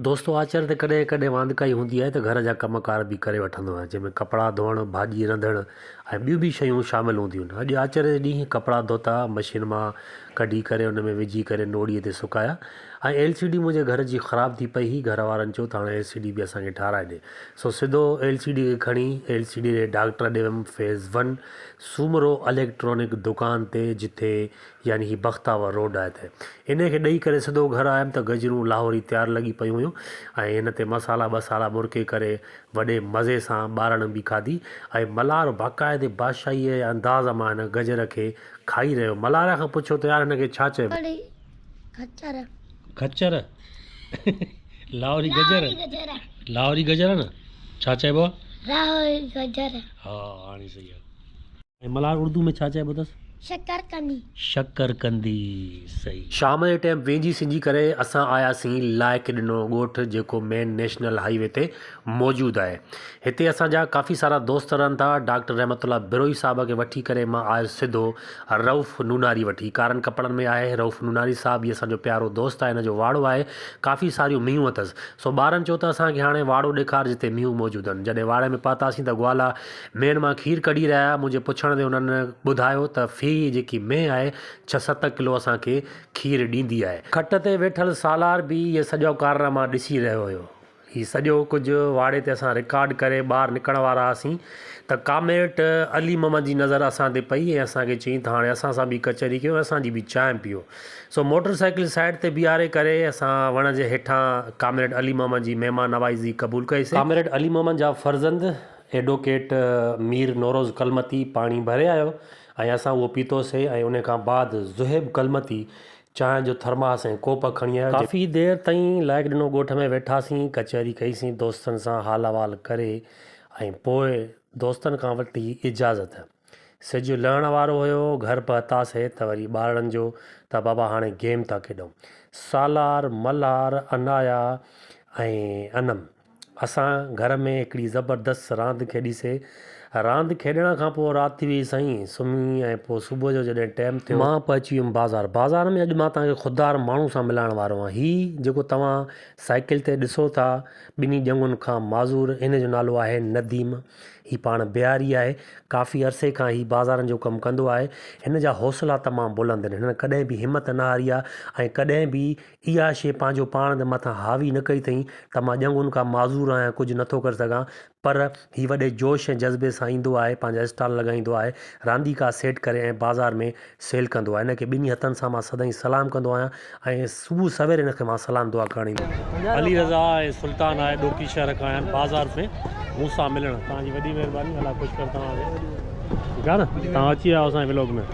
دوستو آچر تي ڪڏهن ڪڏهن واندڪائي هوندي آهي ته گهر جا ڪم ڪار به ڪري وٺندو آهيان جنهن ۾ ڪپڙا ڌوئڻ، ڀاڄي رنڌڻ ۽ ٻيون به شيون شامل هونديون آهن. اڄ آچر جي ڏينهن ڪپڙا ڌوتا، مشين مان ڪڍي ڪري ان ۾ وجهي ڪري نوڙيء تي سڪايا ۽ ايل سي ڊي منهنجي گهر جي خراب ٿي پئي هئي گهر وارن چيو ته هاڻي ايل سي ڊي به اسان کي ٺاهرائي ڏي سو سڌو ايل سي ڊي کي کڻي ايل سي ڊي جي ڊاڪٽر ڏي ويم فيز ون سومرو اليڪٽرانڪ دڪان تي جتي يعني هي بختاور روڊ آهي ته انهي کي ڏئي ڪري سڌو گهر آيم ته گجرون لاهوري تيار لڳي پيون هيون ۽ هن تي مصالحا ٻصالحا مرڪي ڪري وڏي مزي سان ٻارڙن به کاڌي ۽ ملهار باقاعدي بادشاهيء جي انداز مان هن گجر کي کائي رهيو. ملهار کان پڇيو ته يار هن کي ڇا چئبو؟ لاهوري گجر. خچر؟ لاهوري گجر؟ لاهوري گجر نه ڇا چئبو آهي؟ لاهوري گجر. ها هاڻي صحيح آهي. ۽ ملهار اردو ۾ ڇا چئبو اٿس؟ شڪر ڪندي. شڪر ڪندي صحيح. شام جي ٽيم وينجهي سنجهي ڪري اسان آياسين لائق ڏنو ڳوٺ جيڪو مين نيشنل هائي وي تي موجود آهي. هتي اسان جا ڪافي سارا دوست رهن ٿا. ڊاڪٽر رحمت الله بروهي صاحب کي وٺي ڪري مان آيس سڌو رئوف نوناري وٺي. ڪارن ڪپڙن ۾ آهي رئوف نوناري صاحب هي اسان جو پيارو دوست آهي هن جو واڙو آهي ڪافي ساريون مينهون اٿس. سو ٻارن چيو ته اسان کي هاڻي واڙو ڏيکار جتي مينهون موجود آهن. جڏهن واڙي ۾ پهتاسين ته گوالا مينهن مان کير ڪڍي رهيا هيا، منهنجي پڇڻ تي انهن ٻڌايو ته في جيڪي مينهن آهي ڇهه ست ڪلو اسان کي کير ڏيندي آهي. کٽ تي ويٺل سالار به اهي سڄو ڪارناما ڏسي رهيو هيو. هي سڄو ڪجهه واڙي تي اسان رڪارڊ ڪري ٻاهر نڪرڻ وارا هئاسين ته ڪامريڊ علي محمد جي نظر اسان تي پئي ۽ اسان کي چيائين ته هاڻي اسان سان به ڪچهري ڪيو ۽ اسان جي به چانهه پيئو. سو موٽر سائيڪل سائيڊ تي بيهاري ڪري اسان وڻ جي هيٺان ڪامريڊ علي محمد جي مهمان نوازي قبول ڪئي سين. ڪامريڊ علي محمد جا فرزند ايڊووڪيٽ مير نوروز ڪلمتي پاڻي ڀري آيو ۽ اسان اهو پيتوسي ۽ ان کان بعد زوهيب ڪلمتي چانهه جو ٿرماس ۽ ڪوپ کڻي آيو. ڪافي دير تائين لائق ڏنو ڳوٺ ۾ ويٺاسين، ڪچهري ڪئيسين، دوستن سان حال احوال ڪري ۽ پوء دوستن کان وٺي اجازت. سج لهڻ وارو هيو، گهر پهتاسي ته وري ٻارڙن جو ته بابا هاڻي گيم ٿا کيڏون. سالار، ملهار، عنايا ۽ انم. اسان گهر ۾ هڪڙي زبردست راند کيڏي سي. راند کيڏڻ کان پوء رات ٿي وئي سائين سمهي ۽ پوء صبح جو جڏهن ٽيم ٿيو. مان پهچي ويم بازار. بازار ۾ اڄ مان توهان کي خوددار ماڻهو سان ملائڻ وارو آهيان. هي جيڪو توهان سائيڪل تي ڏسو ٿا ٻنهي ڄنگهن کان معذور هن جو نالو آهي نديم. هي پاڻ بهاري آهي. ڪافي عرصي کان هي بازارن جو ڪم ڪندو آهي. هن جا حوصلا تمام بلند آهن. هن ڪڏهن به همت نه هاري آهي ۽ ڪڏهن به اها شيء پنهنجو پاڻ جي مٿان حاوي نه ڪئي اٿئين ته مان ڄنگهن کان معذور آهيان ڪجهه نٿو ڪري سگهان پر هي وڏي جوش ۽ جذبي سان ايندو آهي پنهنجا اسٽال لڳائيندو آهي رانديڪا سيٽ ڪري ۽ بازار ۾ سيل ڪندو آهي هن کي ٻنهي هٿن سان مان سدائين سلام ڪندو آهيان ۽ صبح سوير هن کي مان سلام دعا ڪرڻ ايندو آهيان. علي رضا ۽ سلطان آهي ڏوڪي شهر کان آيا آهن بازار ۾ مون سان ملڻ توهان جي وڏي مهرباني الله خوش ڪري توهان کي ٺيڪ آهي نه توهان اچي ويا آهيو اسان جي ولاگ ۾.